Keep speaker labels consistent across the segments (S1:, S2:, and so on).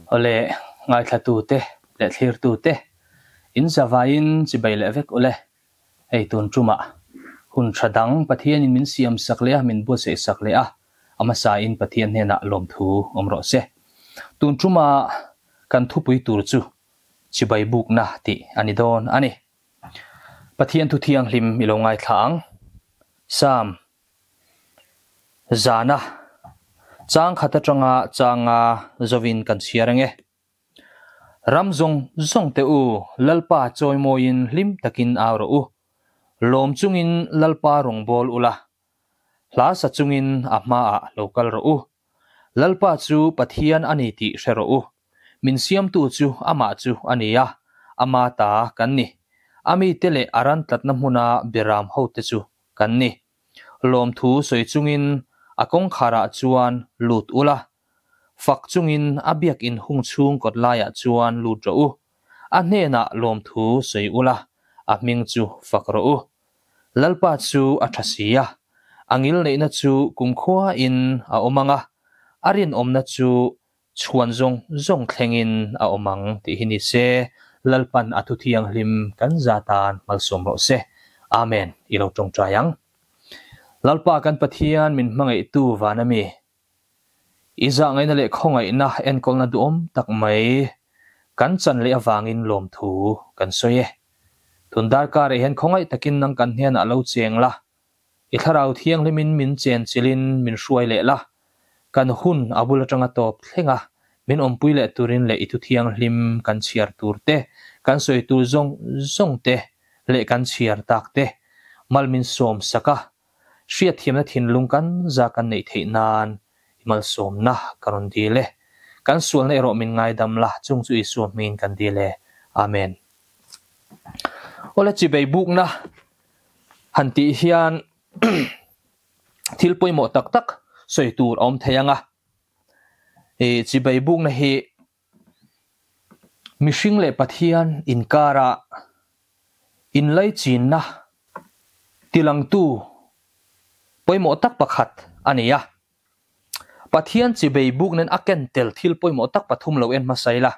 S1: Awle, ngaithlatute leh thlirtute, in zavaiin chibai leh vek ule. Hei tun tumah hun tha dang Pathianin min siam sak leh a, min buatsaih sak leh a, a hmasain Pathian hnenah lawmthu awm rawh se. Tun tuma kan thupui tur chu chibai bukna tih a ni dawn a ni. Pathian thu thianghlim i lo ngaithla ang. Psalm Zana chang khat atanga changa zovin kan chhiar ang e. Ram zawng zawng te u, Lalpa chawimawiin hlim takin au rawh u. Lawm chungin Lalpa rawngbâwl ula, hla sa chungin a hmaah lo kal rawh u. Lalpa chu Pathian a ni tih hre rawh u. Min siamtu chu amah chu a ni a, ama ta kan ni. A mite leh a ran tlatna hmuna beram hote chu kan ni. Lawmthu sawi chungin a kawngkharah chuan lut ula, fak chungin a biakinn hung chhung kawt laiah chuan lut rawh u. A hnenah lawmthu sawi ula, a hming chu fak rawh u. Lalpa chu a tha si a, a ngilneihna chu kumkhuain a awm ang a, a rinawmna chu chhuan zawng zawng thlengin a awm ang tih hi ni se, Lalpan a thu thianghlim kan za tan malsawm rawh se. Amen. I lo tawngtai ang. Lalpa kan Pathian min hmangaihtu van ami. I zahngaihna leh khawngaihna enkawlna duhawm tak mai kan chan leh avangin lawmthu kan sawi e. Tun darkarah hian khawngaih takin nang kan hnenah lo cheng la, I thlarau thianghlimin min chenchilhin min hruai leh la, kan hun a bul atanga tawp thleng a, min awmpui leh turin leh i thu thianghlim kan chhiar tur te, kan sawi tur zawng zawng te leh kan chhiar tak te mal min sawm sak a, hriatthiamna thinlung kan za kan neih theih nan i malsawmna ka rawn dil e. Kan sualna erawh min ngaidam la, chung chu Isua hmingin kan dil e. Amen. Awle chibei bukna han tih hian thil pawimawh tak tak sawi tur a awm thei ang a, ih chibai bukna hi mihring leh Pathian inkara inlaichinna tilangtu pawimawh tak pakhat a ni a. Pathian chibai buk nen a ken tel thil pawimawh tak pathum lo en hmasa ila.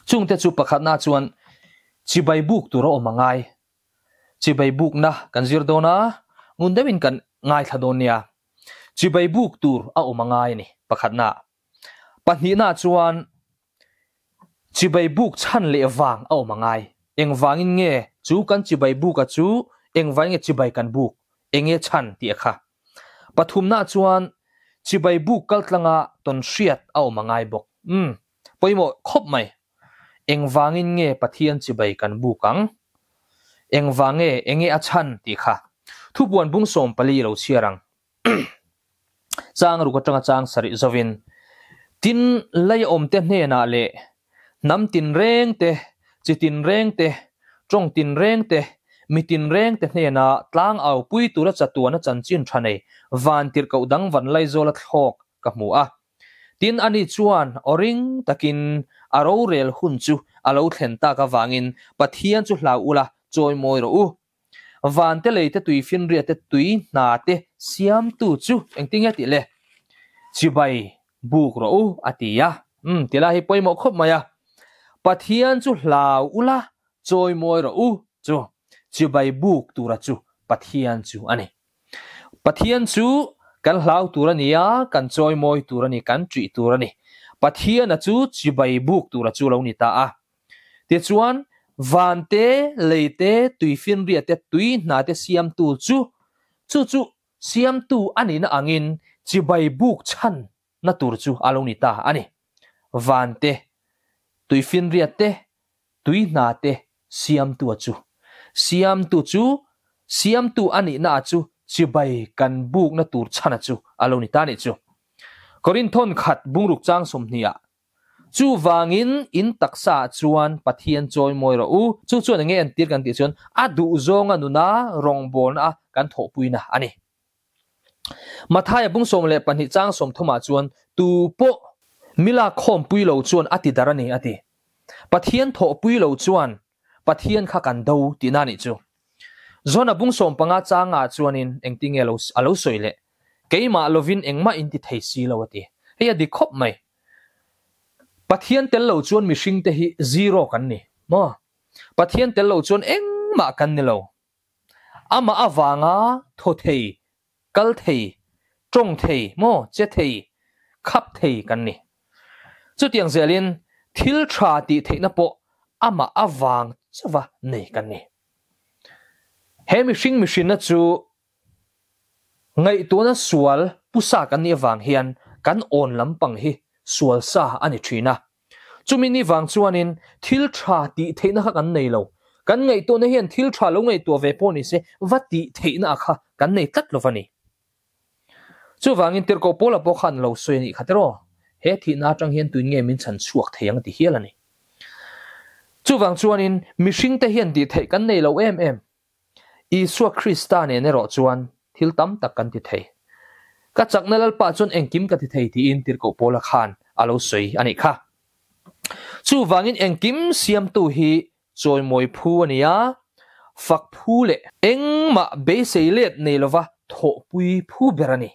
S1: Chungte chu pakhatna chuan chibai buk tur a awm a ngai. Chibai bukna kan zir dawn a, ngun deuhin kan ngaithla dawn nia. Chibai buk tur a awm a ngai a ni pakhatna. Pahnihna chuan chibai buk chhan leh vang a awm a ngai. Engvangin nge chu kan chibai buka chu engvangin nge chibai kan buk, enge chhan tih a kha. Pathumna chuan chibai buk kaltlanga tawnhriat a awm a ngai bawk. Umm, pawimawh khawp mai. Engvangin nge Pathian chibai kan buk ang? Engvang nge, enge a chhan tih kha. Thupuan bung 14 i lo chhiar ang. Chang ruk atanga chang sarih zovin, Tin, lei awmte hnenah leh hnam tinreng te, chi tinreng te, tawng tinreng te, mi tinreng te hnena tlang au pui tura chatuana chanchin tha nei van tirhkoh dang van Laizawla thlawk ka hmu a. Tin, ani chuan aw ring takin a rorel hun chu a lo thlen tak avangin Pathian chu hlau ula chawimawi rawh u. Van te lei te tui finriat te tui hna te siamtu chu engtin nge tih le? Chibai buk rawh u a ti a. Umm ti lai hi pawimawh khawp mai a. Pathian chu hlau ula chawimawi rawh u chu chibai buk tura chu Pathian chu a ni. Pathian chu kan hlau tur a ni a, kan chawimawi tur a ni, kan ṭih tur a ni. Pathiana chu chibai buk tura chu lo ni ta a. Tichuan, van te, lei te, tuifinriat te, tui hna te siamtu chu, chu chu siamtu a nihna angin chibai buk chhanna tur chu a lo ni ta a ni. Van te, tuifinriat te, tui hna te siamtu a chu. Siamtu chu, siamtu a nihna a chu chibai kan bukna tur chhana chu a lo ni ta a nih chu. Korinthon khat bungruk chang 20 ah Chuvangin in taksaah chuan Pathian chawimawi rawh u. Chu chuan enge entir kan tih chuan a duhzawnga nuna rawngbawlna a kan thawhpuina a ni. Mathaia bung 12 chang 30 ah chuan tu pawh mila khawmpui lo chuan a ti dar a ni a ti. Pathian thawhpui lo chuan Pathian kha kan do tihna a nih chu. Zona bung 15 changah chuanin engtinge a lo sawi leh keimah lovin engmah in ti thei si lo a ti. Hei a dik khawp mai. Pathian tel lo chuan mihringte hi zero kan ni maw? Pathian tel lo chuan engmah kan ni lo. Amah avanga thaw thei, kal thei, tawng thei maw, che thei, khap thei kan ni. Chutiang zelin thil tha tih theihna pawh amah avang chauva nei kan ni. He mihring mihrinna chu Ngaihtuahna sual pusa kan nih avang hian kan awn lampang hi sual sa a ni thin a. Chumi ni vang chuanin thil tha tih theihna kha kan nei lo. Kan ngaihtuahna hian thil tha lo ngaihtuah ve pawh ni se va tih theihna a kha kan nei tlat lo va ni. Chuvangin Tirhkoh Paula pawh khan lo sawi a nih kha tiraw? He thihna atang hian tuin nge min chhan chhuak thei ang ti hial a ni. Chuvang chuanin mihringte hian tih theih kan nei lo em em. Isua Krista nen erawh chuan thil tam tak kan ti thei. Ka chakna Lalpa chuan engkim ka ti thei tiin Tirhkoh Paula khan a lo sawi a nih kha. Chuvangin engkim siamtu hi chawimawi phu a ni a, fak phu leh engmah beisei let nei lova thawhpui phu ber a ni.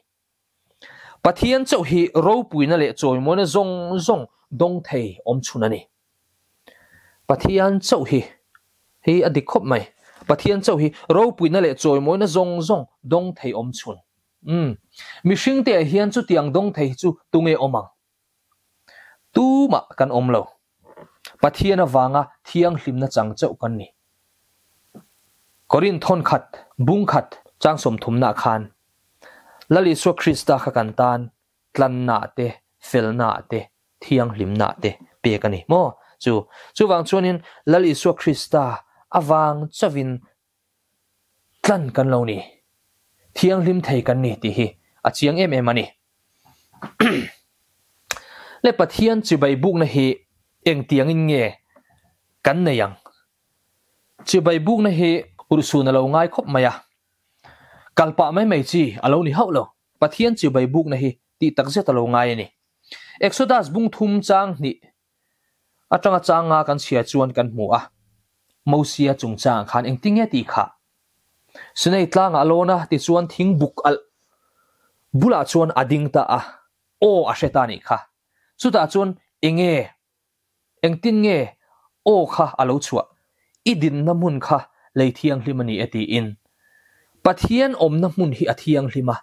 S1: Pathian chauh hi ropuina leh chawimawina zawng zawng dawng thei awm chhun a ni. Pathian chauh hi hi a dik khawp mai. Pathian chauh hi ropuina leh chawimawina zawng zawng dawng thei awm chhun. Umm. Mihringte ah hian chutiang dawng thei hi chu tunge awm ang? Tumah kan awm lo. Pathian avanga thianghlimna chang chauh kan ni. Korinth thawn khat, bung khat, chang sawmthumna khan Lal Isua Krista kha kan tan tlanna te, felna te, thianghlimna te pek a ni maw? Chu chuvang chuanin Lal Isua Krista avang chauhin Tlan kan lo ni. Thianghlim thei kan ni tih hi a chiang em em a ni. Le Pathian chibai bukna hi engtiangin nge kan nei ang? Chibai bukna hi urhsun a lo ngai khawp mai a. Kal pah mai mai chi a lo ni hauh lo. Pathian chibai bukna hi tih takzet a lo ngai a ni. Exodus bung thum chang hnih Atanga changa kan chhia chuan kan hmu a, Mosia chungchangah khan engtinge tih khah? Sinai tlangah a lawn a, tichuan thing buk alh bulah chuan a ding ta a, aw a hre ta nih kha. Chutah chuan enge, engtin nge aw kha a lo chhuah? I dinna hmun kha lei thianghlim a ni e tiin. Pathian awmna hmun hi a thianghlim a.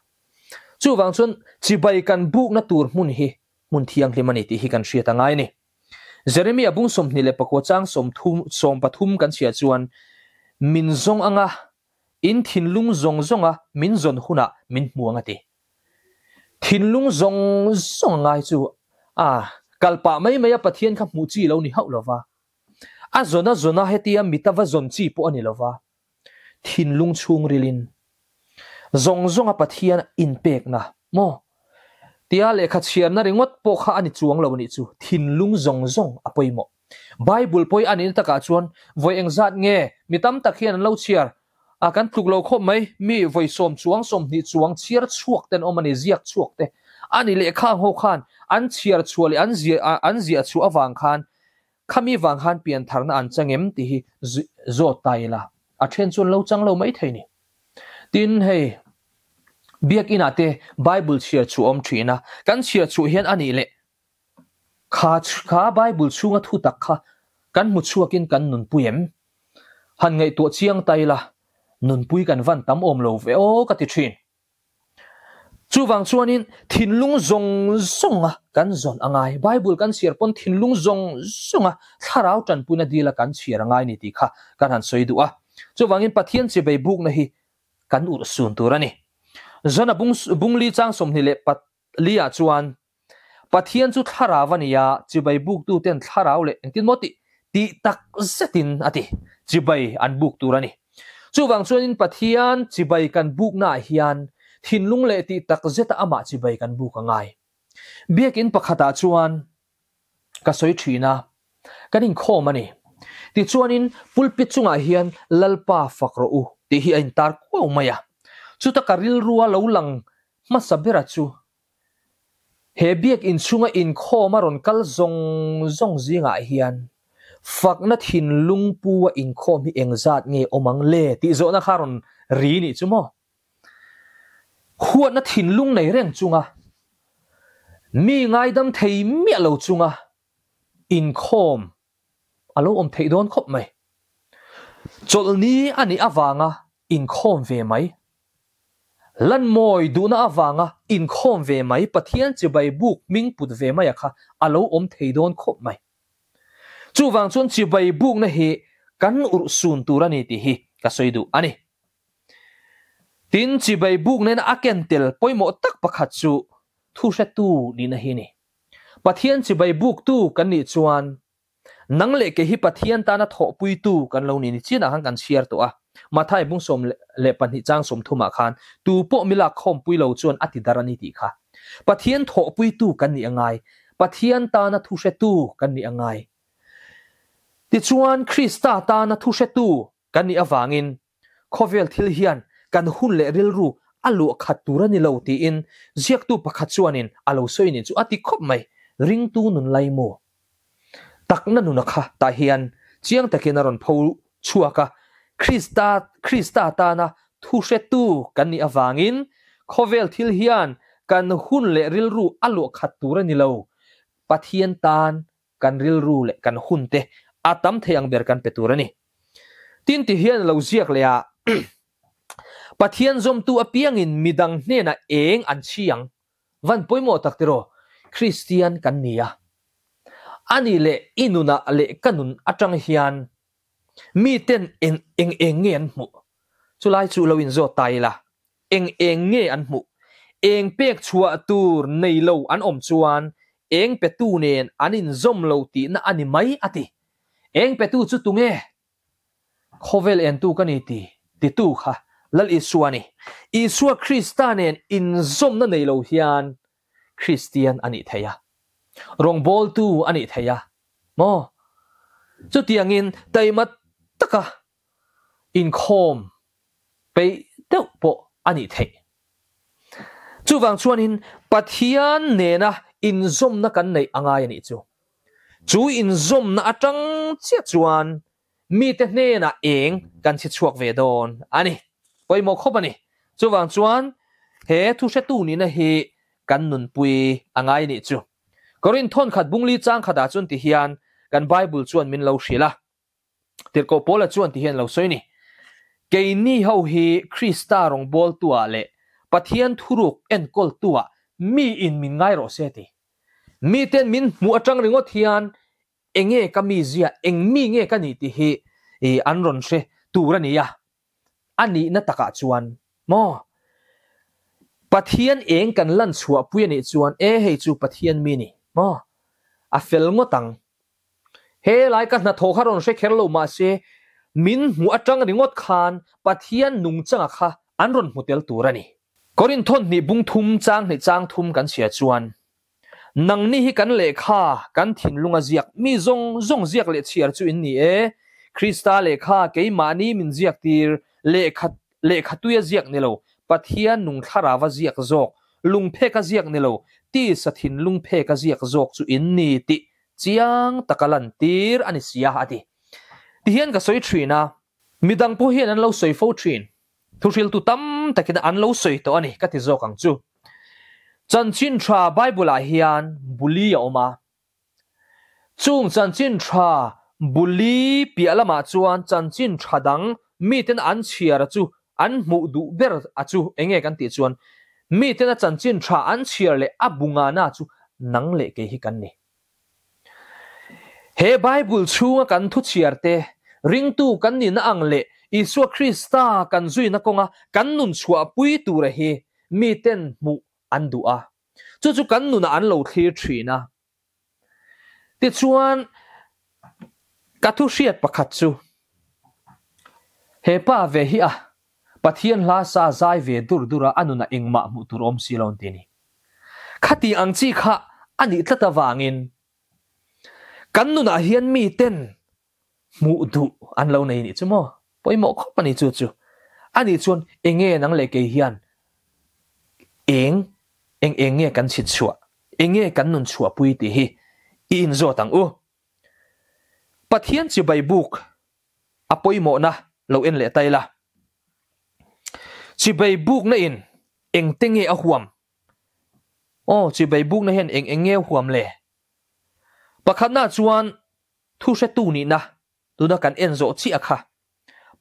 S1: Chuvang chuan chibai kan bukna tur hmun hi hmun thianghlim a ni tih hi kan hriat a ngai a ni. Jeremia bung 24 chang 13 kan chhiah chuan, Min zawng anga, in thinlung zawng zawnga min zawn hunah min hmu ang a ti. Thinlung zawng zawng a ngai chu a kal pah mai mai a Pathian kha hmuh chi lo ni hauh lova, a zawn a zawn a hetia mita va zawn chi pawh a ni lova, thinlung chhungrilin zawng zawnga Pathian inpekna maw? Tia lehkha chhiarna ringawt pawh kha a ni chuang lo anih chu, thinlung zawng zawng a pawimawh. Bible pawi a nihna takah chuan vawi engzat nge mi tam tak hian an lo chhiar a, kan tluk lo khawp mai, mi vawi sawm chuang 20 chuang chhiar chhuak te an awm a ni, ziak chhuak te a ni lehkha ang ho khan an chhiar chhuah leh an ziah an ziah chhuah avang khan Khami vang khan piantharna an chang em tih hi zawt ta ila, a then chuan lo chang lo mai thei ni. Tin, hei Biakinah te Bible chhiar chhuah awm thin a, kan chhiar chhuah hian a nih leh kha kha Bible chhunga thu tak kha kan hmu chhuakin kan nunpui em? Han ngaihtuah chiang ta ila, nunpui kan van tam awm lo ve aw ka ti thin. Chuvang chuanin thinlung zawng zawnga kan zawn a ngai. Bible kan chhiar pawn thinlung zawng zawnga thlarau tanpuina dila kan chhiar a ngai ni tih kha kan han sawi duh a. Chuvangin Pathian chibei bukna hi kan urhsun tur a ni. Zona bungli chang 24 ah chuan Pathian chu thlarau a ni a, chibai buktuten thlarau leh engtin maw tih tih tak zetin a ti, chibai an buk tur a ni. Chuvang chuanin Pathian chibai kan buknaah hian thinlung leh tih tak zeta amah chibai kan buk a ngai. Biakin pakhatah chuan ka sawi thin a, kan inkhawm a ni. Tichuanin pulpit chungah hian Lalpa fak rawh u tih hi a intar kuau mai a. Chuta ka rilrua lo lang hmasa bera chu He biakinn chhunga inkhawm a rawn kal zawng zawng zingah hian fakna thinlung pu a inkhawm hi engzat nge awm ang le tih zawhna kha rawn ri nih chu maw? Huatna thinlung nei reng chunga mi ngaidam thei miah lo chunga. Inkhawm a lo awm theih dawn khawp mai. Chawlhni a nih avanga inkhawm ve mai. Lanmawi duhna avanga inkhawm ve mai Pathian chibai buk hming put ve maia kha a lo awm thei dawn khawp mai. Chuvang chuan chibai bukna hi kan urhsun tur a ni tih hi ka sawi duh a ni. Tin, chibai buk nena a ken tel pawimawh tak pakhat chu thuhretu nihna hi a ni. Pathian chibai buktu kan nih chuan nang leh kei hi Pathian tana thawhpuitu kan lo ni ni chinah khan kan chhiar tawh a. Mathai bung 12 chang 30 ah khan tu pawh mi lak khawmpui lo chuan a ti dar a ni tih kha. Pathian thawhpuitu kan nih a ngai. Pathian tana thuhretu kan nih a ngai. Tichuan Krista tana thuhretu kan nih avangin Khawvel thil hian kan hun leh rilru a luah khat tur a ni lo tiin ziaktu pakhat chuanin a lo sawi nin chu a ti khawp mai. Ringtu nun lai maw? Takna nuna kha tah hian chiang takin a rawn pho chhuak a, Krista Krista tana thu hretu kan nih avangin khawvel thil hian kan hun leh rilru a luah khat tur a ni lo. Pathian tan kan rilru leh kan hun te a tam thei ang ber kan pe tur a ni. Tin ti hian lo ziak leh a, Pathian zawmtu apiangin midang hnenah eng an chhi ang? Van pawimawh tak tiraw, Kristian kan ni a. A nih leh i nunah leh ka nun atang hian miten eng eng eng nge an hmuh? Chulai chu lo inzawt ta ila, Eng eng nge an hmuh? Eng pek chhuah tur nei lo an awm chuan eng petu nen an inzawm lo tihna a ni mai a ti. Eng petu chu tunge? Khawvel entu ka ni ti titu kha Lal Isua a ni. Isua Krista nen inzawmna nei lo hian Kristian a nih theih a, rawngbawltu a nih theih a maw? Chutiangin taima taka inkhawm peih deuh pawh a nih theih. Chuvang chuanin Pathian nena inzawmna kan neih a ngai a nih chu. Chu inzawmna atang chiah chuan mite hnenah eng kan chhi chhuak ve dawn a ni. Pawimawh khawp a ni. Chuvang chuan he thuhretu nihna hi kan nunpui a ngai a nih chu. Korinth thawnkhat bungli chang khatah chuan tihian kan Bible chuan min lo hrilh a. Tirhkoh Paula chuan ti hian lo sawi ni, Keini ho hi Krista rawngbawltuah leh Pathian thuruk enkawltuah miin min ngai rawh se ti. Miten min hmuh atang ringawt hian enge ka mizia, eng mi nge ka nih tih hi an rawn hre tur a ni a. A nihna takah chuan maw Pathian eng kan lan chhuahpui a nih chuan e hei chu Pathian mi ni maw a fel ngawt ang. He lai ka hnathawh kha rawn hre kher lo mahse min hmuh atang ringawt khan Pathian nungchanga kha an rawn hmu tel tur a ni. Korinth thawhnih bung thum chang hnih chang thum kan chhia chuan, Nangni hi kan lehkha kan thinlunga ziak mi zawng zawng ziak leh chhiar chu in ni e, Krista lehkha keimahni min ziak tir lehkha lehkha tuia ziak ni lo, Pathian nung thlarava ziak zawk, lungpheka ziak ni lo, tisa thinlungpheka ziak zawk chu in ni tih Chiang taka lantir a ni sia a ti. Tihian ka sawi thin a, midang pawh hian an lo sawi fo thin. Thuhriltu tam takin an lo sawi tawh a ni ka ti zawk ang chu. Chanchin tha Bible-ah hian buli a awm a. Chung chanchin tha buli piah lamah chuan chanchin tha dang miten an chhiar a chu an hmuh duh ber a chu enge kan tih chuan miten a chanchin tha an chhiar leh a bungana chu nang leh kei hi kan ni. He Bible chhunga kan thu chhiar te, ringtu kan nihna ang leh Isua Krista kan zuina kawnga kan nun chhuahpui tura hi miten hmuh an duh a, chu chu kan nunah an lo thlir thin a. Tichuan, ka thu hriat pakhat chu, he pa ve hi a Pathian hla sa zai ve dur dur a, a nunah engmah hmuh tur awm si lo an ti a ni. Khati ang chi kha a nih tlat avangin kan nunah hian miten hmuh duh an lo nei nih chu maw? Pawimawh khawp a ni chu chu. A nih chuan enge nang leh kei hian eng eng eng nge kan chhit chhuah, enge kan nun chhuahpui tih hi i inzawt ang u. Pathian chibai buk a pawimawhna lo en leh ta ila. Chibai bukna in engte nge a huam? Aw, chibai bukna hian eng eng nge a huam le? Pakhatna chuan thuhretu nihna tuna kan en zawh chiah kha.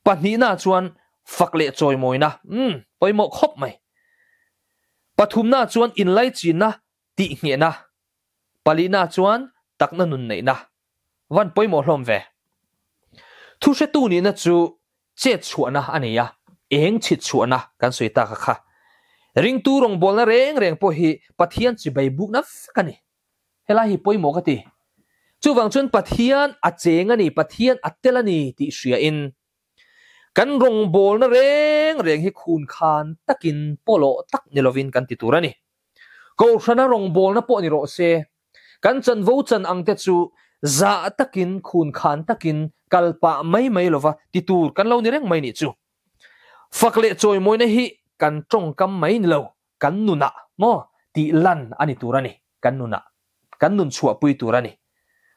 S1: Pahnihna chuan fak leh chawimawina, umm, pawimawh khawp mai. Pathumna chuan inlaichinna tihnghehna. Palihna chuan takna nun neihna. Van pawimawh hlawm ve. Thuhretu nihna chu chet chhuahna a nei a, eng chhit chhuahna kan sawi tak a kha. Ringtu rawngbawlna reng reng pawh hi Pathian chibai bukna vek a ni. Helai hi pawimawh ka ti. Chuvang chuan Pathian a cheng a ni, Pathian a tel a ni tih hriain kan rawngbawlna reng reng hi khunkhan takin pawlawh tak ni lovin kan ti tur a ni. Kohhrana rawngbawlna pawh ni rawh se, kan chanvo chan ang te chu zah takin khunkhan takin kal pah mai mai lova ti tur kan lo ni reng mai nih chu. Fak leh chawimawina hi kan tawngkam mai ni lo, kan nunah maw tih lan a ni tur a ni, kan nunah kan nun chhuahpui tur a ni.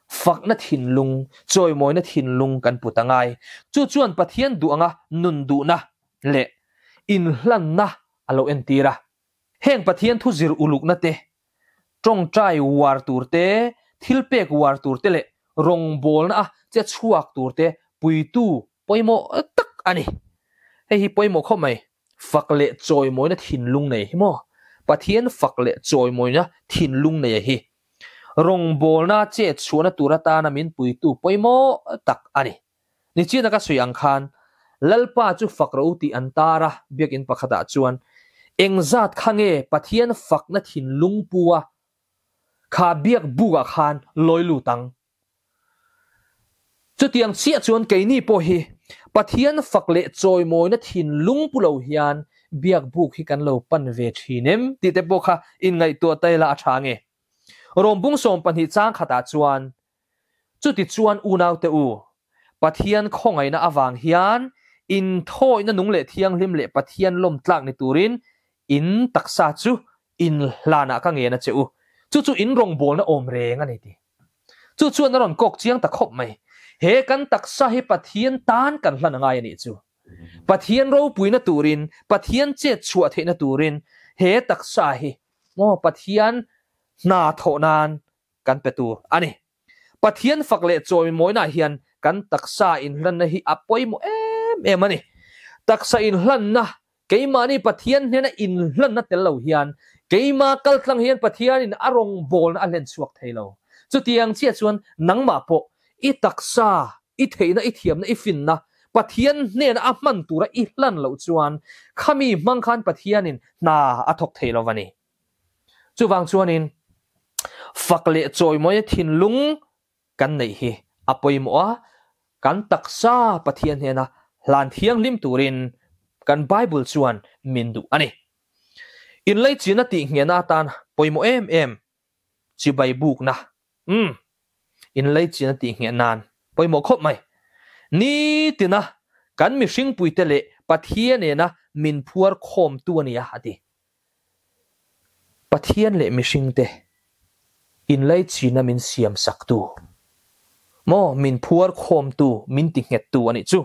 S1: Fakna thinlung, chawimawina thinlung kan put a ngai. Chu chuan Pathian duh anga nun duhna leh inhlanna a lo entir a. Heng Pathian thu zir ulukna te, tawngtai uar tur te, thilpek uar tur te leh rawngbawlna a che chhuak tur te puitu pawimawh tak a ni. Hei hi pawimawh khawp mai. Fak leh chawimawina thinlung nei hi maw? Pathian fak leh chawimawina thinlung nei a hi. Rawngbawlna che chhuahna tur atana min puitu pawimawh tak a ni. Nichina ka sawi ang khan, Lalpa chu fak rawh u tih an tar a, biakinn pakhatah chuan, Engzat kha nge Pathian fakna thinlung pu a, kha biak bukah khan lawi lut ang? Chutiang chiah chuan keini pawh hi Pathian fak leh chawimawina thinlung pu lo hian biak buk hi kan lo pan ve thin em tih te pawh kha inngaihtuah ta ila a tha nge? Rawmbung 12 chang khatah chuan, Chuti chuan unaute u, Pathian khawngaihna avang hian inthawihna nung leh thianghlim leh Pathian lawmtlak ni turin in taksa chu inhlanah ka ngen a che u. Chu chu in rawngbawlna awm reng a ni ti. Chu chuan a rawn kawk chiang ta khawp mai. He kan taksa hi Pathian tan kan hlan a ngai a nih chu. Pathian ropuina turin, Pathian chet chhuah theihna turin he taksa hi maw Pathian hna thawh nan kan pe tur a ni. Pathian fak leh chawimawinaah hian kan taksa inhlanna hi a pawimawh em em a ni. Taksa inhlanna, keimahni Pathian hnena inhlanna tel lo hian keima kaltlang hian Pathianin a rawngbawlna a hlen chhuak thei lo. Chutiang chiah chuan nangmah pawh i taksa, i theihna, i thiamna, i finna Pathian hnena a hman tura i hlan loh chuan khami hmang khan Pathianin hna a thawk thei lo va ni. Chuvang chuanin fak leh chawimawia thinlung kan neih hi a pawimawh a, kan taksa Pathian hnena hlan thianghlim turin kan Bible chuan min duh a ni. Inleichina tihnghehna atan pawimawh em em chibai bukna Umm, inleichina tihngheh nan pawimawh khawp mai. Nitina kan mihringpuite leh Pathian nena min phuar khawmtu a nia, a ti. Pathian leh mihringte inleichina min siam saktu maw min phuar khawmtu, min tinghettu a nih chu.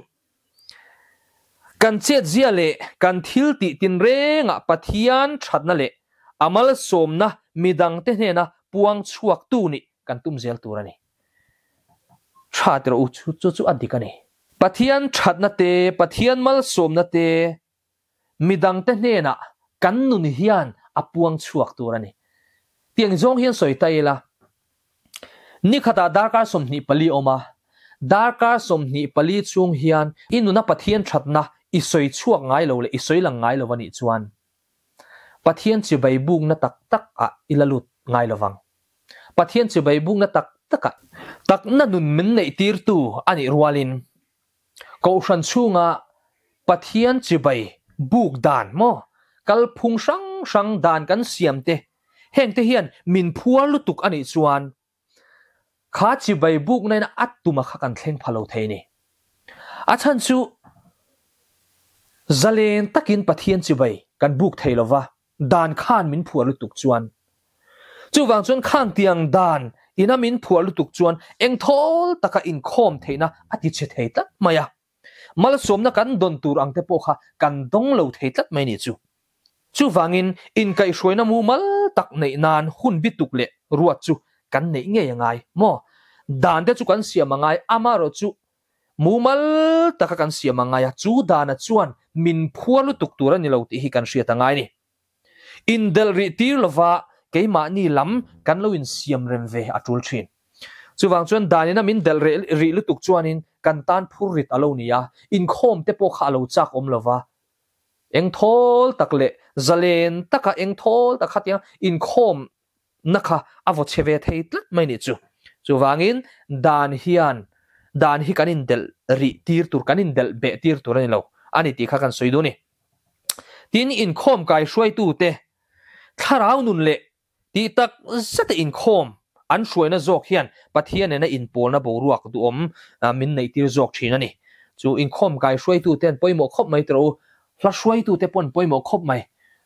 S1: Kan chetzia leh kan thil tih tinrengah Pathian thatna leh a malsawmna midangte hnena puang chhuaktu nih kan tum zel tur a ni. Tha ti rawh u, chu chu a dik a ni. Pathian thatna te, Pathian malsawmna te midangte hnenah kan nun hian a puang chhuak tur a ni. Tiang zawng hian sawi ta ila, ni khatah darkar 24 awm a, darkar 24 chhung hian i nuna Pathian thatna i sawi chhuak ngai lo leh i sawi lang ngai lo a nih chuan Pathian chibai bukna tak tak ah i la lut ngai lo vang. Pathian chibai bukna tak tak ah takna nun min neih tirtu a nih rualin Kohhran chhunga Pathian chibai buk dan maw, kalphung hrang hrang dan kan siam te, heng te hian min phuar lutuk a nih chuan kha chibai bukna in a tuma kha kan thleng pha lo thei ni. A chhan chu zalen takin Pathian chibai kan buk thei lova, Dan khan min phuah lutuk chuan. Chuvang chuan khang tiang dan ina min phuah lutuk chuan eng thawl taka inkhawm theihna a ti chhe thei tlat mai a. Malsawmna kan dawn tur ang te pawh kha kan dawng lo thei tlat mai ni chu. Chuvangin inkaihhruaina mumal tak neih nan hun bituk leh ruat chu kan neih ngei a ngai maw? dan te chu kan siam a ngai, amaherawhchu mumal taka kan siam a ngai a, chu dana chuan min phuar lutuk tur a ni lo tih hi kan hriat a ngai a ni. Indelh rih tir lova keimahni lam kan lo insiam rem ve a tul thin. Chuvang chuan danin a min delh rih lutuk chuanin kan tan phur rit a lo ni a, inkhawm te pawh kha a lo chak awm lova, engthawl tak leh zalen taka engthawl tak khatiang inkhawm na kha a vaw chhe ve thei tlat mai nih chu. Chuvangin dan hian dan hi kan indelh rih tir tur, kan indelh beh tir tur a ni lo a ni tih kha kan sawi duh a ni. Tin, inkhawm kai hruaitute thlarau nun leh tih tak zeta inkhawm an hruaina zawk hian Pathian nena inpawlna boruak duhawm min neihtir zawk thin a ni. Chu inkhawm kai hruaitute an pawimawh khawp mai tawh u. Hla hruaitute pawh an pawimawh khawp mai.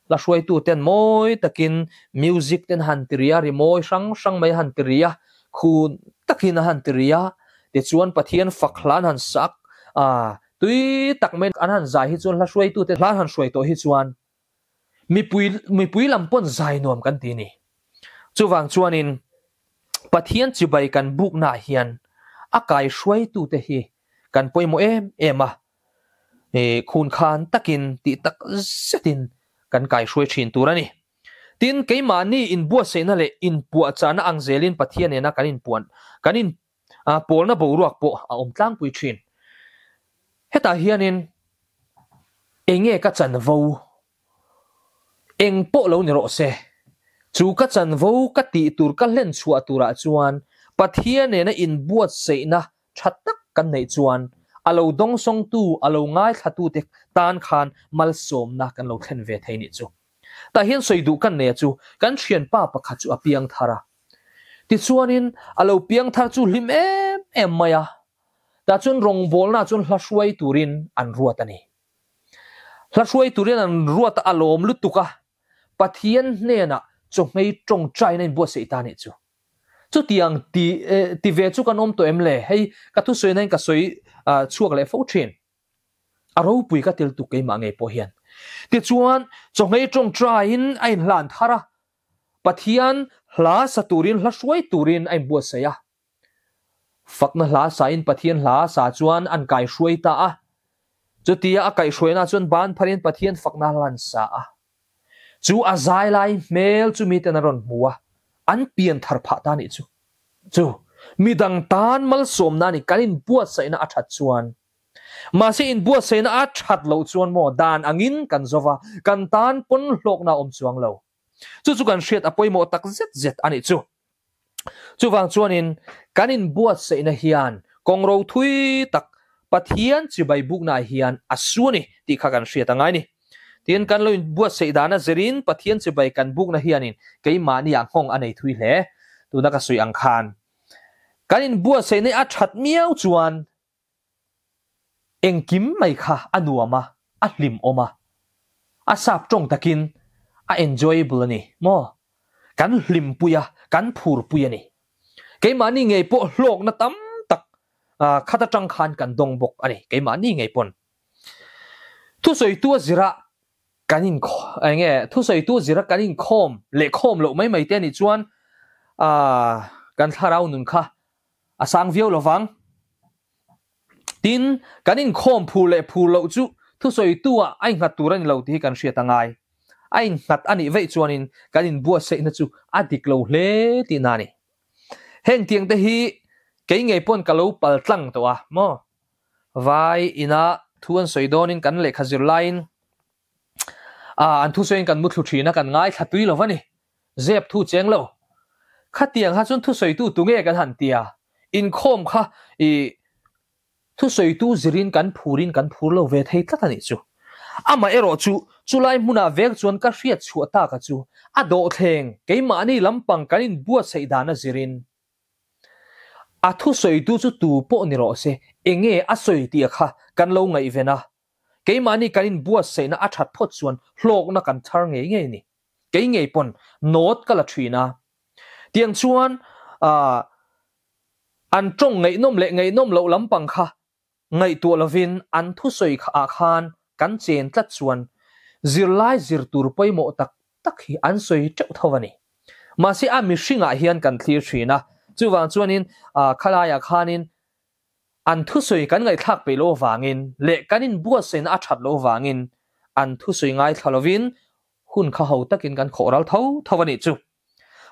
S1: Hla hruaituten mawi takin music ten han ti ri a, rimawi hrang hrang mai han ti ri a, khun takin a han ti ri a, tichuan Pathian fak hla an han sak a, tui tak mai an han zai hi chuan hla hruaitute hla an han hruai tawh hi chuan mipui mipui lam pawn zai nuam kan ti a ni. Chuvang chuanin Pathian chibai kan buknaah hian a kaihruaitute hi kan pawimawh em em a, Khun khan takin tih tak zetin kan kaihruai thin tur a ni. Tin, keimahni inbuatsaihna leh inpuahchahna ang zelin Pathian nena kan inpuan kan in pawlna boruak pawh a awm tlangpui thin. Hetah hianin enge ka chanvo Eng pawh lo ni rawh se, chu ka chanvo ka tih tur ka hlen chhuah turah chuan Pathian nena inbuatsaihna tha tak kan neih chuan a lo dawngsawngtu, a lo ngaithlatute tan khan malsawmna kan lo thlen ve thei nih chu. Tah hian sawi duh kan nei a chu kan thianpa pakhat chu a piang thar a. Tichuanin a lo piang thar chu hlim em em mai a. Tah chuan rawngbawlna chuan hla hruai turin an ruat a ni. Hla hruai turin an ruat a lawm lutuk a, Pathian hnenah chawhmei tawngtaina inbuatsaih ta nih chu. Chutiang ti ti ve chu kan awm tawh em le? Hei ka thusawi nain ka sawi chhuak leh fo thin. A ropui ka til tuk keimah ngei pawh hian. Tichuan, chawhmei tawngtaiin a inhlan thar a, Pathian hla sa turin hla hruai turin a inbuatsaih a. Fakna hla sain Pathian hla sa chuan an kaihruai ta a. Chutia a kaihhruaina chuan ban pharin Pathian fakna hla an sa a. Chu a zai lai hmel chu miten an rawn hmu a, an pian thar phah ta nih chu. Chu midang tan malsawmna ni kan inbuatsaihna a that chuan, mahse inbuatsaihna a that loh chuan maw dan angin kan zo va, kan tan pawn hlawkna a awm chuang lo. Chu chu kan hriat a pawimawh tak zet zet a nih chu. Chuvang chuanin kan inbuatsaihna hian kawngro thui tak Pathian chibai buknaah hian a su a ni tih kha kan hriat a ngai ni. Tin, kan lo inbuatsaih dana zirin Pathian chibai kan bukna hianin keimahniah nghawng a nei thui hle. Tuna ka sawi ang khan kan inbuatsaihna a that miau chuan Engkim mai kha a nuam a, a hlimawm a, a sap tawng takin a enjoyable a ni maw? Kan hlimpui a, kan phurpui a ni. Keimahni ngei pawh hlawkna tam tak khat atang khan kan dawng bawk a ni, keimahni ngei pawn. Thusawitu a zirah kan in eng nge thusawitu zira kan inkhawm leh khawm loh mai mai te anih chuan kan thlarau nun kha a sang viau lo vang. Tin, kan inkhawm phur leh phur loh chu thusawitu ah a innghat tur a ni lo tih hi kan hriat a ngai. A innghat a nih veih chuanin kan inbuatsaihna chu a dik lo hle tihna a ni. Heng tiang te hi kei ngei pawn ka lo pal tlang tawh a maw? Vai ina thu an sawi dawnin kan lehkha zir laiin an thusawiin kan muthlu thin a, kan ngaithla tui lo va ni. Zep thu cheng lo. Khatiang kha chuan thusawitu tunge kan han tia, inkhawm kha i thusawitu zirin kan phurin kan phur lo ve thei tlat a nih chu. Amah erawh chu chulai hmunah vek chuan ka hriat chhuah taka chu a dawhthleng keimahni lampang kan inbuatsaih dana zirin A thusawitu chu tu pawh ni rawh se, enge a sawi tih kha kan lo ngaihven a. Keimahni kan inbuatsaihna a that phawt chuan hlawkna kan thar ngei ngei ni. Kei ngei pawn note ka la thin a. Tiang chuan an tawng ngaihnawm leh ngaihnawm loh lampang kha Ngaihtuah lovin an thusawi ah khan kan chen tlat chuan zirlai zir tur pawimawh tak tak hi an sawi teuh tho a ni. Mahse a mihringah hian kan thlir thin a, Chuvang chuanin khalaiah khanin an thusawi kan ngaihthlak peih loh avangin leh kan inbuatsaihna a that loh avangin an thusawi ngaithla lovin hun kha ho takin kan khawh ral tho tho a nih chu.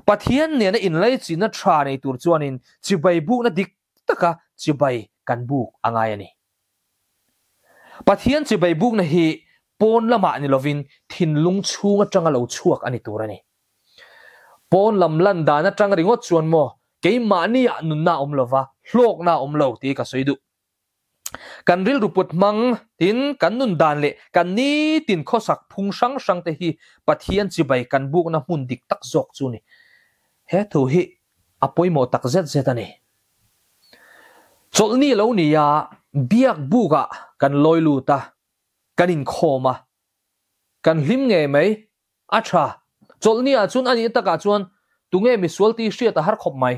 S1: Pathian nena inlaichinna tha nei tur chuanin chibai bukna dik taka chibai kan buk a ngai a ni. Pathian chibai bukna hi pawn lamah ni lovin thinlung chhung atanga lo chhuak a ni tur a ni. Pawn lam lan dan atang ringawt chuan maw keimahniah nunna a awm lova, hlawkna a awm lo tih ka sawi duh. Kan rilru put hmang tin kan nun dan leh kan nitin khawsak phung hrang hrang te hi Pathian chibai kan bukna hmun dik tak zawk chu ni. He thu hi a pawimawh tak zet zet a ni. Chawlhni lo nia biak bukah kan lawi lut a, kan inkhawm a, kan hlim ngei mai. A tha. Chawlhni ah chuan a nih takah chuan tunge misual tih hriat a har khawp mai.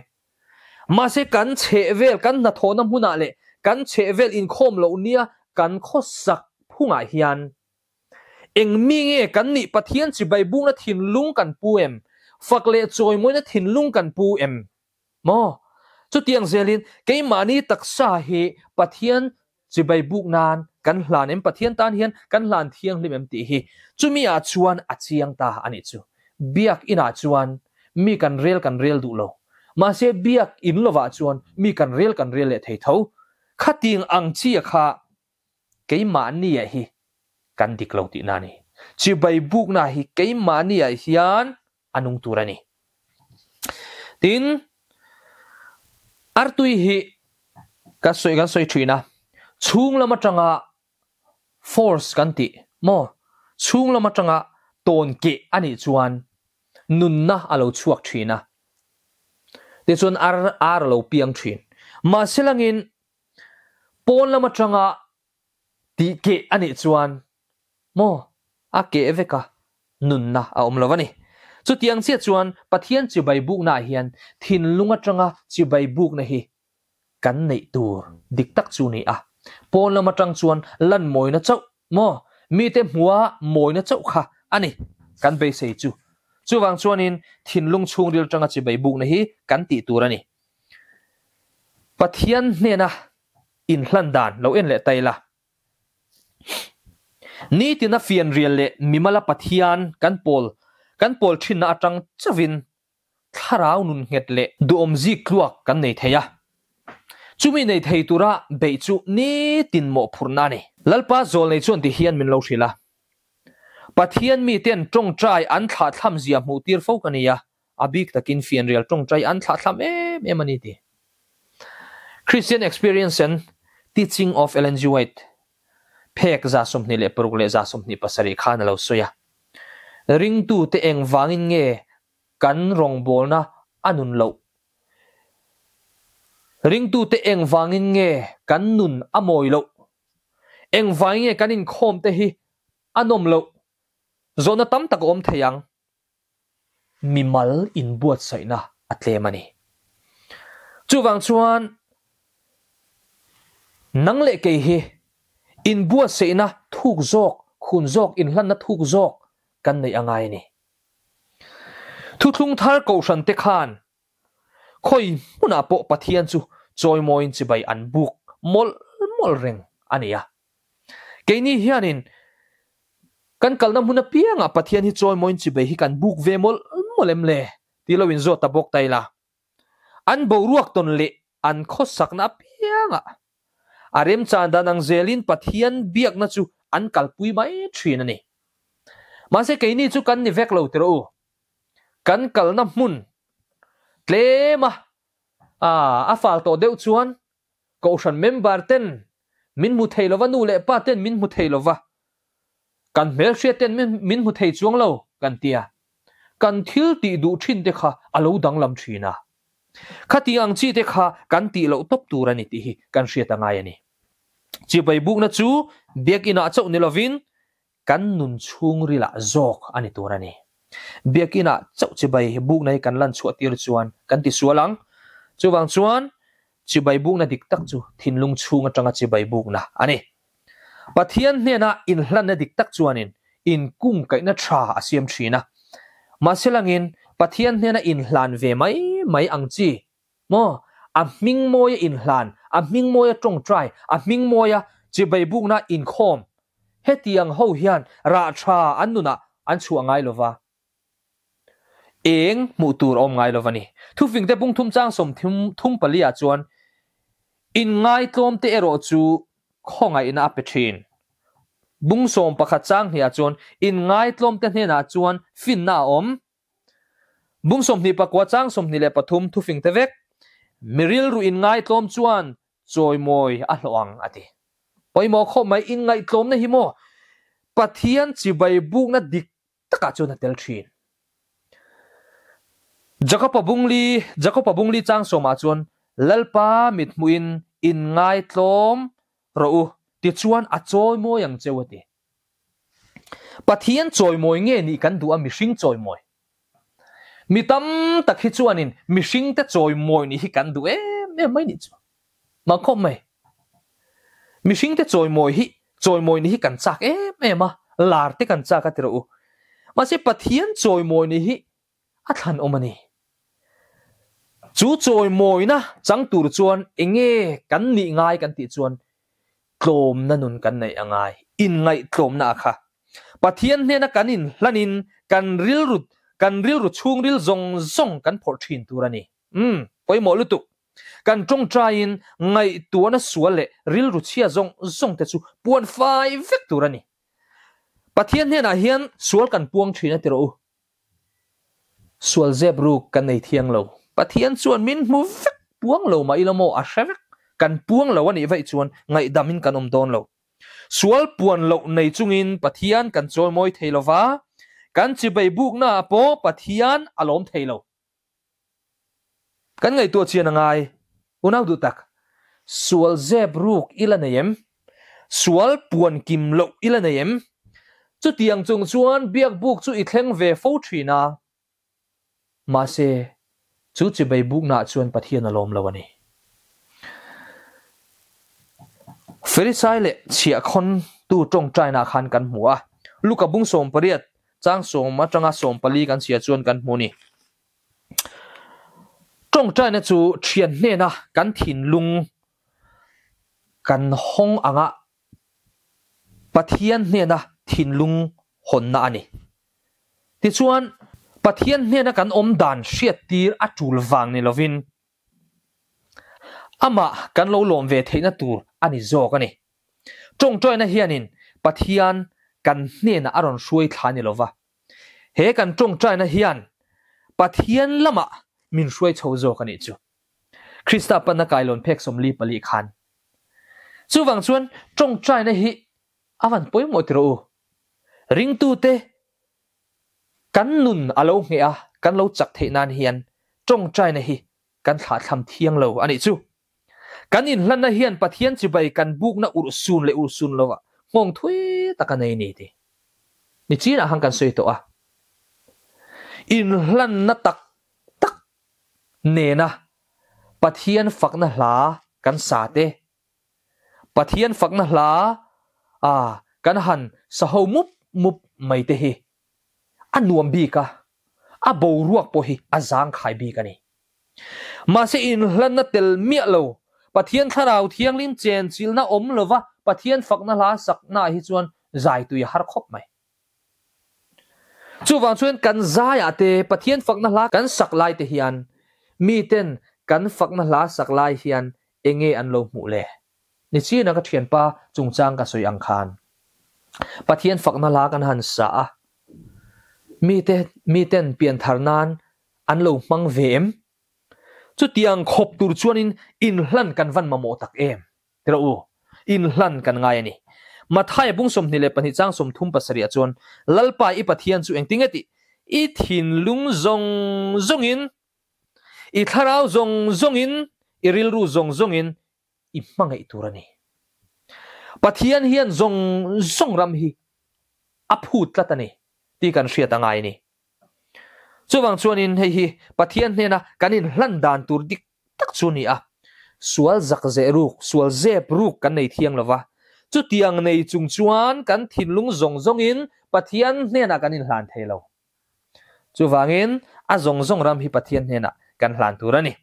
S1: Mahse kan chhehvel, kan hnathawhna hmunah leh kan chhehvel inkhawm loh nia kan khawsak phungah hian eng mi nge kan nih Pathian chibai bukna thinlung kan pu em? Fak leh chawimawina thinlung kan pu em? Maw? Chutiang zelin keimahni taksa hi Pathian chibai buk nan kan hlan em? Pathian tan hian kan hlan thianghlim em tih hi chumi ah chuan a chiang ta a nih chu. Biak inah chuan mi kan rel kan rel duh lo. Mahse biak in lovah chuan mi kan rel kan rel leh thei tho. Khating ang chia kha keimahni ah hi kan dik lo tihna a ni. Chibai bukna hi keimahni ah hian a nung tur a ni. Tin, artui hi ka sawi kan sawi thin a, chhung lam atanga force kan tih maw, chhung lam atanga tawn keh a nih chuan nunna a lo chhuak thin a, tichuan ar ar a lo piang thin. Mahse langin pawn lam atanga tih keh a nih chuan Maw? A keh vek a, nunna a awm lo a ni. Chutiang chiah chuan Pathian chibai buknaah hian thinlung atanga chibai bukna hi kan neih tur dik tak chu ni a. Pawn lam atang chuan lan mawina chauh maw? Mite hmua mawina chauh kha a ni kan beisei chu. Chuvang chuanin thinlung chhungril atanga chibai bukna hi kan tih tur a ni. Pathian hnena inhlan dan lo en leh ta ila. Nitina fianrial leh mimala Pathian kan pawl kan pawl thinna atang chauhin thlarau nun nghet leh duhawm zik tluak kan nei thei a. Chumi nei thei tura beih chu nitin mawhphurhna a ni. Lalpa zawlnei chuan ti hian min lo hrilh a, Pathian miten tawngtai an thlahthlam zia hmuh tir fo ka ni a, a bik takin fianrial tawngtai an thlahthlam em em a ni ti. Christian Experience and Teaching of Ellen G. White phek 26 leh 27 khan a lo sawi a. Ringtute engvangin nge kan rawngbawlna a nun loh? Ringtute engvangin nge kan nun a mawi loh? Engvangin nge kan inkhawmte hi a nawm loh? Zawhna tam tak a awm thei ang. Mimal inbuatsaihna a tlem a ni. Chuvang chuan nang leh kei hi inbuatsaihna thuk zawk, khun zawk, inhlanna thuk zawk kan neih a ngai a ni. Thuthlung thar kohhran te khan khawi hmunah pawh Pathian chu chawimawiin chibai an buk mawlh mawlh reng a ni a. Keini hianin kan kalna hmun apiangah Pathian hi chawimawiin chibai hi kan buk ve mawlh mawlh em le tih lo inzawt ta bawk ta ila. An boruak tawn leh an khawsakna apiangah a remchan dan ang zelin Pathian biakna chu an kalpui mai thin a ni. Mahse keini chu kan ni vek lo tiraw u. Kan kalna hmun tlema a fal tawh deuh chuan Kohhran member ten min hmu thei lova, nu leh pa ten min hmu thei lova, kan hmelhriat ten min hmu thei chuang lo kan ti a, kan thil tih duh thin te kha a lo danglam thin a. Khati ang chi te kha kan tih loh tawp tur a ni tih hi kan hriat a ngai a ni. Chibai bukna chu biakinah chauh ni lovin Kan nun chhungrilah zawk a ni tur a ni. Biakinah chauh chibai bukna hi kan lan chhuah tir chuan kan ti sual ang. Chuvang chuan chibai bukna dik tak chu thinlung chhung atanga chibai bukna a ni. Pathian hnena inhlanna dik tak chuanin inkungkaihna tha a siam thin a. Mahse langin Pathian hnena inhlan ve mai mai ang chi. Maw? A hming mawia inhlan, a hming mawia tawngtai, a hming mawia chibai bukna inkhawm. Hetiang ho hian rah tha an nunah an chhuah ngai lova. Eng hmuh tur a awm ngai lova ni. Thufingte bungthum chang 34 ah chuan inngaitlawmte erawh chu khawngaihna a pe thin. Bung 11 chang 2 ah chuan inngaitlawmte hnenah chuan finna a awm. Bung 29 chang 23 thufingte vek, Mi rilru inngaitlawm chuan chawimawi a hlawh ang a ti. Pawimawh khawp mai inngaihtlawmna hi maw Pathian chibai bukna dik takah chuan a tel thin. Jakopa bungli, Jakopa bungli chang sawmah chuan Lalpa mithmuhin inngaitlawm rawh u, tichuan a chawimawi ang cheu a ti. Pathian chawimawi nge nih kan duh a mihring chawimawi? Mi tam tak hi chuanin mihringte chawimawi nih hi kan duh em em mai nih chu. Mah khawp mai. Mihringte chawimawi hi chawimawi nih hi kan chak em em a, lar te kan chak a ti rawh u. Mahse Pathian chawimawi nih hi a thlan awm a ni. Chu chawimawina chang tur chuan enge kan nih ngai kan tih chuan tlawmna nun kan neih a ngai, inngaihtlawmna a kha. Pathian hnena kan inhlanin kan rilru kan rilru chhungril zawng zawng kan phawrh thin tur a ni. Umm, pawimawh lutuk. Kan tawngtaiin ngaihtuahna sual leh rilru chhia zawng zawng te chu puan fai vek tur a ni. Pathian hnenah hian sual kan puang thin a ti rawh u. Sual zep ruk kan nei thiang lo. Pathian chuan min hmu vek puang lo mah ila maw a hre vek. Kan puang lo a nih vaih chuan ngaihdamin kan awm dawn lo. Sual puan loh nei chungin Pathian kan chawimawi thei lo va, kan chibai buknaah pawh Pathian a lawm thei lo. Kan ngaihtuah chian a ngai. Unau duh tak, sual zep ruk i la nei em? Sual puan kim loh i la nei em? Chutiang chung chuan biakbuk chu i thleng ve fo thin a. Mahse, chu chibai buknaah chuan Pathian a lawm lo a ni. Farisai leh chhiahkhawntu tawngtainaah khan kan hmu a, Luka bung 18 Chang 10 atanga 14 kan chhia chuan kan hmu ni. Tawngtaina chu thian hnena kan thinlung kan hawng anga Pathian hnena thinlung hawnna a ni. Tichuan, Pathian hnena kan awm dan hriattir a tul vang ni lovin, amah kan lo lawm ve theihna tur a ni zawk a ni. Tawngtaina hianin Pathian kan hnenah a rawn hruai thla ni lova, he kan tawngtaina hian Pathian lamah min hruai chho zawk a nih chu. Krista panna kailawn phek 44 khan. Chuvang chuan tawngtaina hi a van pawimawh ti rawh u. Ringtute kan nun a lo ngheh a, kan lo chak theih nan hian tawngtaina hi kan thlahthlam thiang lo a nih chu. Kan inhlanna hian Pathian chibai kan bukna urhsun leh urhsun lovah nghawng thui tak a nei ni ti ni chinah khan kan sawi tawh a. Inhlanna tak tak nena Pathian fakna hla kan sa te, Pathian fakna hla a kan han sa ho mup mup mai te hi a nuam bik a, a boruak pawh hi a zangkhai bik a ni. Mahse inhlanna tel miah lo, Pathian Thlarau Thianghlim chenchilhna awm lova Pathian fakna hla saknaah hi chuan zai tui a har khawp mai. Chuvang chuan kan zaiah te Pathian fakna hla kan sak lai te hian miten kan fakna hla sak lai hian enge an lo hmuh le? Nichina ka thianpa chungchang ka sawi ang khan Pathian fakna hla kan han sa a, mite miten pianthar nan an lo hmang ve em? Chutiang khawp tur chuanin inhlan kan van mamawh tak em? Ti rawh u, inhlan kan ngai a ni. Mathaia bung 22 chang 37 ah chuan, Lalpa i Pathian chu engtinge tih? I thinlung zawng zawngin, i thlarau zawng zawngin, i rilru zawng zawngin i hmangaih tur a ni. Pathian hian zawng zawng ram hi a phut tlat a ni tih kan hriat a ngai a ni. Chuvang chuanin hei hi Pathian hnena kan inhlan dan tur dik tak chu a ni a. Sual zak zeh ruk, sual zep ruk kan nei thiang lova. Chutiang nei chung chuan kan thinlung zawng zawngin Pathian hnenah kan inhlan thei lo. Chuvangin a zawng zawng ram hi Pathian hnenah kan hlan tur a ni.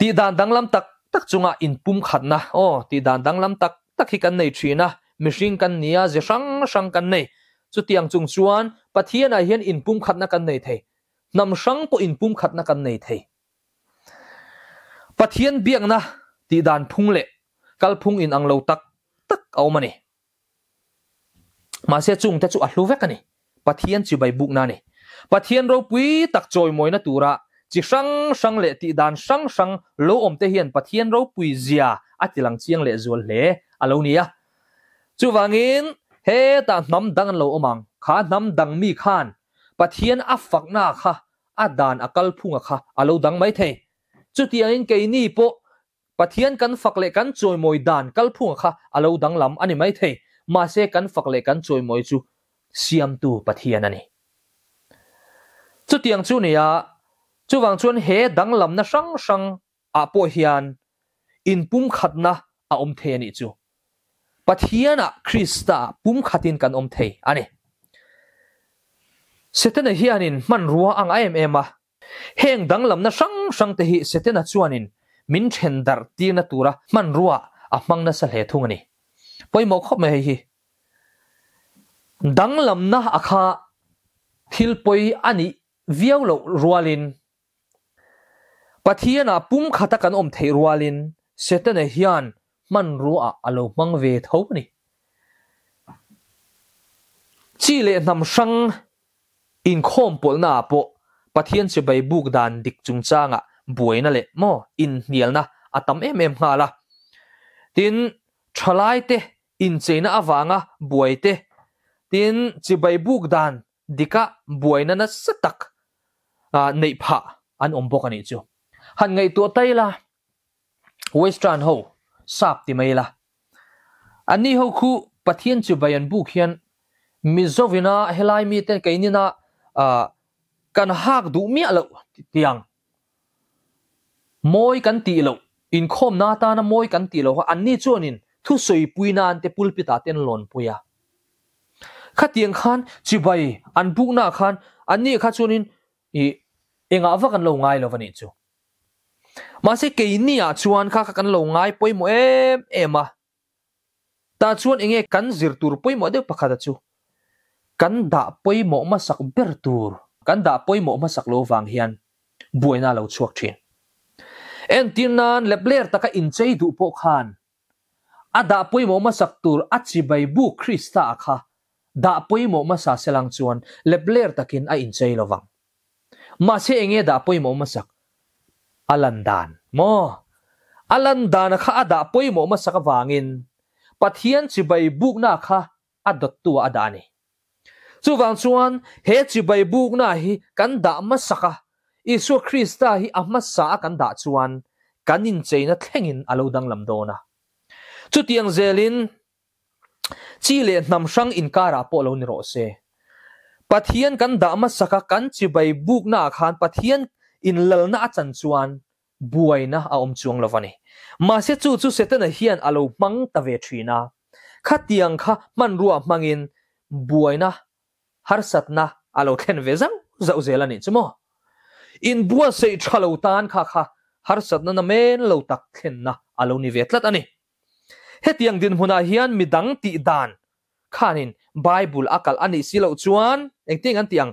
S1: Tihdan danglam tak tak chunga inpumkhatna, aw, tihdan danglam tak tak hi kan nei thin a, mihring kan ni a, ze hrang hrang kan nei. Chutiang chung chuan Pathianah hian inpumkhatna kan nei thei. Hnam hrang pawh inpumkhatna kan nei thei. Pathian biakna tihdan phung leh kalphung inang lo tak tak a awm a ni. Mahse chungte chu a hlu vek a ni. Pathian chibai bukna a ni. Pathian ropui tak chawimawina tura chi hrang hrang leh tihdan hrang hrang lo awmte hian Pathian ropui zia a tilang chiang leh zual hle a lo ni a. Chuvangin hetah hnam dang an lo awm ang. Kha hnam dang mi khan Pathian a fakna kha a dan a kalphunga kha a lo dang mai thei. Chutiangin keini pawh Pathian kan fak leh kan chawimawi dan kalphunga kha a lo danglam a ni mai thei, mahse kan fak leh kan chawimawi chu Siamtu Pathian a ni. Chutiang chu nia, chuvang chuan he danglamna hrang hrang ah pawh hian inpumkhatna a awm thei a nih chu. Pathianah Krista ah pumkhatin kan awm thei a ni. Setana hianin hmanrua a ngah em em a, Heng danglamna hrang hrang te hi Setana chuanin min then darh tirna tura hmanrua a hmang nasa hle thung a ni. Pawimawh khawp mai hei hi. Danglamna a kha thil pawi a nih viau loh rualin Pathianah pumkhata kan awm theih rualin Setana hian hmanrua a lo hmang ve tho a ni. Chi leh hnam hrang Inkhawm pawlhnaah pawh Pathian chibai buk dan dik chungchangah buaina leh maw inhnialna a tam em em nghal a. Tin, thalaite incheina avanga buai te, tin chibai buk dan dika buaina nasa tak neih phah an awm bawk a nih chu. Han ngaihtuah tai la, Western ho sap ti mai la, Anni ho khu Pathian chibai an buk hian Mizovina helai mite keinina kan hak duh miah loh tiang mawi kan tih loh, inkhawmna atana mawi kan tih loh kha anni chuanin thusawi nan te pulpit ah te an lawnpui a. Khatiang khan chibai an buknaah khan anni kha chuanin ih engah vak an lo ngai lo a nih chu. Mahse keini ah chuan kha kha kan lo ngai pawimawh em em a, tah chuan enge kan zir tur pawimawh deuh pakhat a chu kan dah pawimawh hmasak ber tur kan dah pawimawh hmasak lo vang hian buaina a lo chhuak thin. Entir nan lepler taka inchei duh pawh khan a dah pawimawh hmasak tur a chibai bu Krista a kha dah pawimawh hmasa selang chuan lepler takin a inchei lo vang. Mahse enge dah pawimawh hmasak? A lan dan maw? A lan dana kha a dah pawimawh hmasak avangin Pathian chibai bukna kha a dawttu ah a dah a ni. Chuvang chuan he chibai bukna hi kan dah hmasak a, Isua Krista hi a hmasa a kan dah chuan kan incheina thlengin a lo danglam dawn a. Chutiang zelin Chi leh hnam hrang inkarah pawh lo ni rawh se. Pathian kan dah hmasaka kan chibai buknaah khan Pathian inlalna a chan chuan buaina a awm chuang lo va ni. Mahse chu chu Setana hian a lo hmang ta ve thin a. Khatiang kha hmanrua hmangin buaina harsatna a lo thlen ve zauh zauh zel a nih chu maw? Inbuatsaih tha lo tan kha kha harsatna namen lo tak thlenna a lo ni ve tlat a ni. Hetiang dinhmunah hian midang tih dan khanin Bible a kalh a nih si loh chuan engtin an tih ang?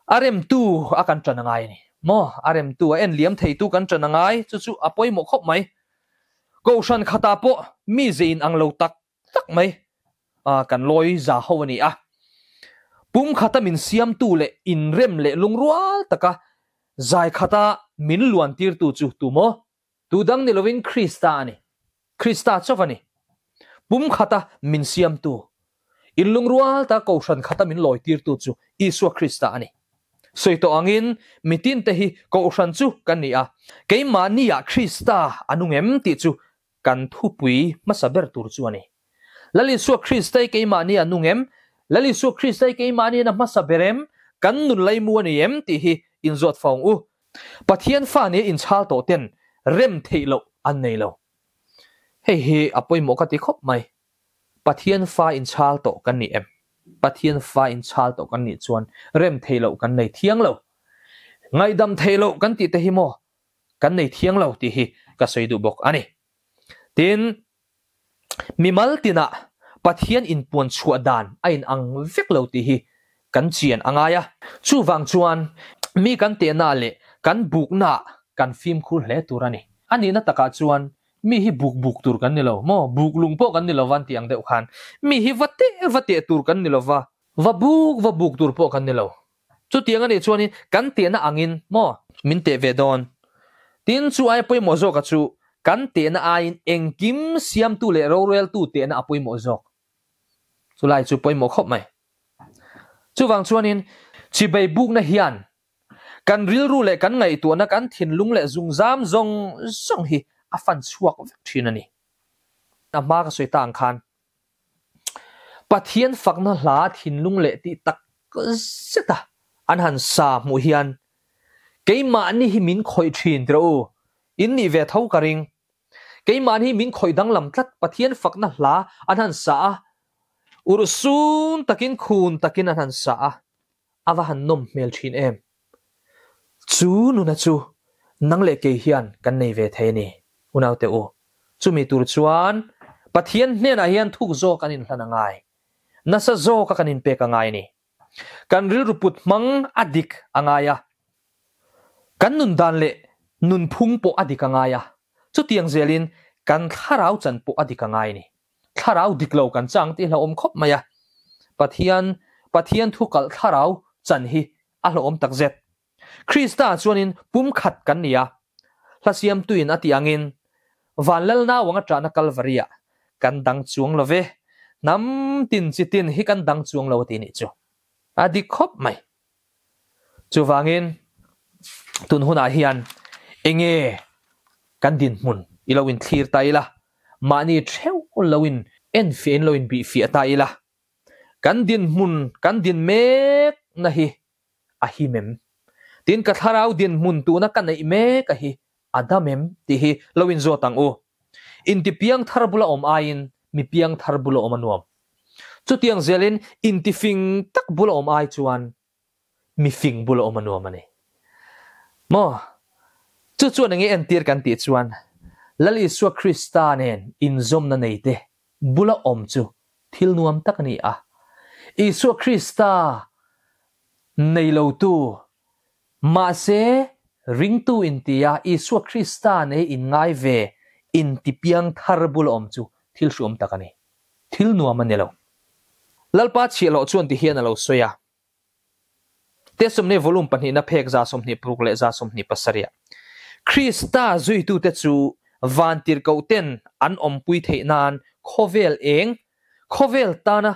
S1: A remtu a kan ṭan a ngai a ni maw? A remtu, a en liam theitu kan ṭan a ngai, chu chu a pawimawh khawp mai. Kohhran khatah pawh mi ze inang lo tak tak mai kan lawi za ho a ni a. Pum khata min siamtu leh inrem leh lungrual taka zai khata min luantirtu chu tu maw? Tu dang ni lovin Krista a ni. Krista chauh a ni. Pum khata min siamtu, inlungrual ta kohhran khata min lawitirtu chu Isua Krista a ni. Sawi tawh angin mitinte hi kohhran chu kan ni a, keimahniah Krista a nung em tih chu kan thupui hmasa ber tur chu a ni. Lal Isua Krista hi keimahni a nung em? Lal Isua Krista hi keimahniin a hmasa ber em? Kan nun laimu a ni em tih hi inzawt fawng u. Pathian fa nia inchhal tawh ten rem theih loh an nei lo. Hei hi a pawimawh ka ti khawp mai. Pathian fa inchhal tawh kan ni em? Pathian fa inchhal tawh kan nih chuan rem theih loh kan nei thiang lo. Ngaihdam theih loh kan tih te hi maw? kan nei thiang lo tih hi ka sawi duh bawk a ni. Tin, mimal tinah Pathian inpuan chhuah dan a inang vek lo tih hi kan chian a ngai a. Chuvang chuan mi kan tehna leh kan buknaah kan fimkhur hle tur a ni. A nihna takah chuan mi hi buk buk tur kan ni lo maw? Buk lung pawh kan ni lo va an tih ang deuh khan mi hi va teh va teh tur kan ni lo va, va buk va buk tur pawh kan ni lo. Chutiang a nih chuanin kan tehna angin maw min teh ve dawn? Tin, chu aia pawimawh zawka chu kan tehna aiin engkim siamtu leh roreltu tehna a pawimawh zawk. Chulai chu pawimawh khawp mai. Chuvang chuanin chibei bukna hian kan rilru leh kan ngaihtuahna, kan thinlung leh zungzam zawng zawng hi a fan chhuak vek thin a ni. A hma ka sawi ta ang khan Pathian fakna hla thinlung leh tih tak zeta an han sa hmuh hian keimahni hi min khawih thin tirh u, in nih ve tho ka ring. Keimahni hi min khawih danglam tlat, Pathian fakna hla an han sa a, urhsun takin khun takin an han sa a, a va han nawm hmel thin em. Chu nuna chu nang leh kei hian kan nei ve thei a ni, unaute u. Chumi tur chuan Pathian hnenah hian thuk zawk an inhlan a ngai, nasa zawka kan inpek a ngai a ni. Kan rilru put hmang a dik a ngai a, kan nun dan leh nunphung pawh a dik a ngai a, chutiang zelin kan thlarau chan pawh a dik a ngai a ni. Thlarau dik lo kan chang tih hlauhawm khawp mai a, Pathian Pathian thu kalh thlarau chan hi a hlauhawm takzet. Krista chuanin pumkhat kan ni a, hla siamtuin a tih angin van lal nauang a ṭahna Kalvari-ah kan dang chuang lo ve, hnam tin chi tin hi kan dang chuang lo a ti nih chu a dik khawp mai. Chuvangin tun hunah hian enge kan dinhmun i lo inthlir ta ila, mahni theuh lo in enfiah in lo inbihfiah ta ila, kan dinhmun kan din mekna hi a him em? Tin, ka thlarau dinhmun tuna ka neih mek a hi a dam em? tih hi lo inzawt ang u. Inti piang thar bula awm aiin mi piang thar bula awm a nuam. Chutiang zelin inti fing tak bula awm ai chuan mi fing bula awm a nuam a ni. Maw? Chu chuan enge entir kan tih chuan Lal Isua Krista nen inzawmna neite bula awm chu thil nuam tak a ni a. Isua Krista nei lotu, mahse ringtu intia Isua Krista nei inngai ve intipiang thar bula awm chu thil hruam tak a ni. Thil nuam a ni lo. Lalpa chhiahhlawh chuan ti hian a lo sawi a. Testimony Volume pahnihna phek 26 leh 27 ah Krista zuitute chu vantirhkohten an awmpui theih nan khawvel eng, khawvel tana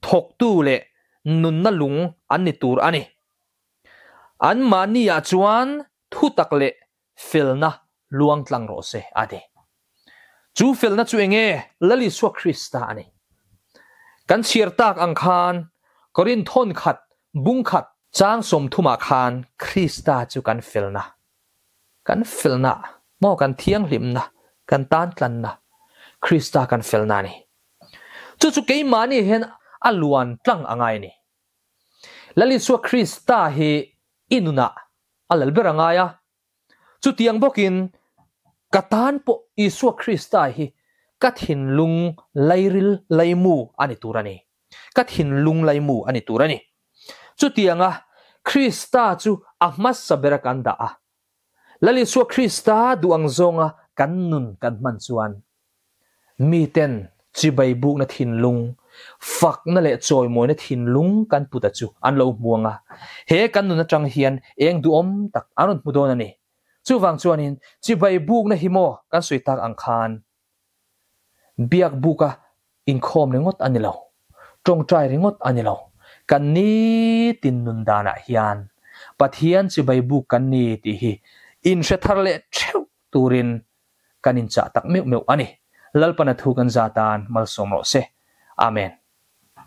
S1: thawktu leh nunna lung an ni tur a ni. Anmahniah chuan thutak leh felna luang tlang rawh se, a ti. Chu felna chu enge? Lal Isua Krista a ni. Kan chhiar tak ang khan Korinth thawn khat, bung khat, chang sawmthumah khan Krista chu kan felna, kan felna maw, kan thianghlimna, kan tan tlanna, Krista kan felna a ni. Chu chu keimahni hian a luan tlang a ngai a ni. Lal Isua Krista hi i nunah a lal ber a ngai a. Chutiang bawkin ka tan pawh Isua Krista hi ka thinlung lairil laimu a ni tur a ni. Ka thinlung laimu a ni tur a ni. Chutianga Krista chu a hmasa bera kan dah a, Lal Isua Krista duh ang zawnga kan nun kan hman chuan Miten chibai bukna thinlung, fakna leh chawimawina thinlung kan puta chu an lo hmu ang a, he kan nun atang hian eng duhawm tak an rawn hmu dawn a ni. Chuvang chuanin chibai bukna hi maw kan sawi tak ang khan biak buka inkhawm ringawt a ni lo, tawngtai ringawt a ni lo, kan nitin nun danah hian Pathian chibai buk kan ni tih hi inhre thar leh theuh turin kan inchah tak meuh meuh a ni. Lalpana thu kan za tan malsawm rawh se. Amen.